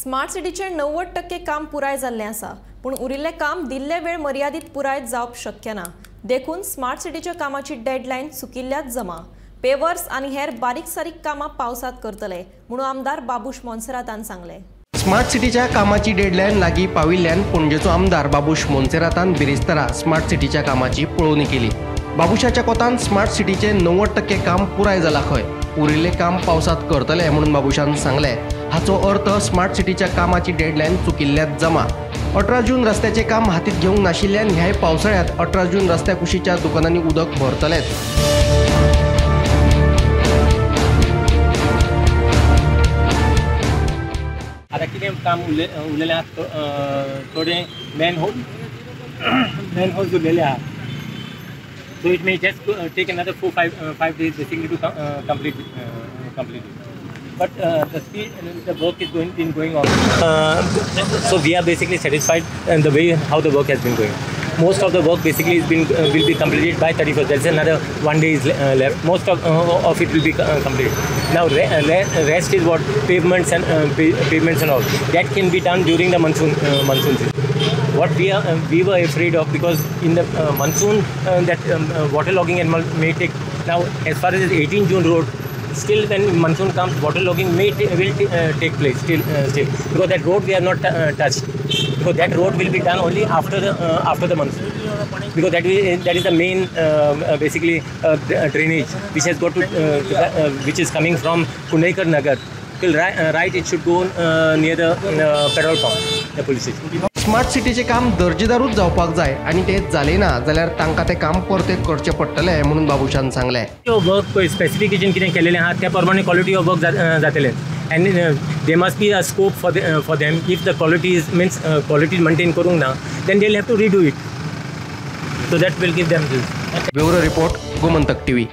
Smart सिटीचें 90% काम पुराय जाल्लें आसा, पूण उरिल्लें काम दिल्ले वेळ मर्यादीत पुराय जावप शक्य ना. देखून स्मार्ट सिटीच्या कामाची डेडलायन चुकिल्ल्याच जमा. पेवर्स आनी हेर बारीक सारीक कामां पावसांत करतले म्हणून आमदार बाबूश मोन्सेरातान सांगलें. स्मार्ट सिटीच्या कामाची डेडलायन लागीं पाविल्ल्यान पणजेचो आमदार बाबूश मोन्सेरातान बिरेस्तारा स्मार्ट सिटीच्या कामाची पळोवणी केली. बाबूशाच्या कोतान स्मार्ट सिटीचें 90% काम पुराय जालां खंय, उरिल्लें काम पावसांत करतले म्हणून बाबूशान सांगलें. हाचो अर्थ स्मार्ट सिटीच्या कामाची डेडलायन चुकिल्ल्यात जमा. 18 जून रस्त्याचें काम हातींत घेवंक नाशिल्ल्यान ह्याय पावसाळ्यांत 18 जून रस्त्या कुशीच्या दुकानांनी उदक भरतलेंच. आतां कितें काम उरलेलें आसा, थोडे मॅन होल्स उरलेले आसा. So it may just take another 4-5 days basically to complete it. But the speed and the work is been going on. So we are basically satisfied in the way how the work has been going. Most of the work basically is been will be completed by 31st. There's another 1 day is left. Most of it will be completed. Now rest is what pavements and pavements and all that can be done during the monsoon season. What we were afraid of, because in the monsoon that waterlogging and may take. Now as far as 18 June road, still when monsoon comes, waterlogging will take place still because that road we have not touched, because that road will be done only after the monsoon, because that is the main basically drainage which has got to which is coming from Kundaikar Nagar till right it should go near the petrol pump, the police station. Smart सिटीचें काम दर्जेदारूच जावपाक जाय आनी तें जालें ना जाल्यार तांकां तें काम परतें करचें पडटलें म्हणून बाबूशान सांगलें. वर्क स्पेसिफिकेशन कितें केलेलें आहा त्या प्रमाणे क्वॉलिटी ऑफ वर्क जातलें and there must be a scope for them. If the quality is means quality maintain करूंक ना then they will have to redo it, so that will give them this. Bureau report, Gomantak TV.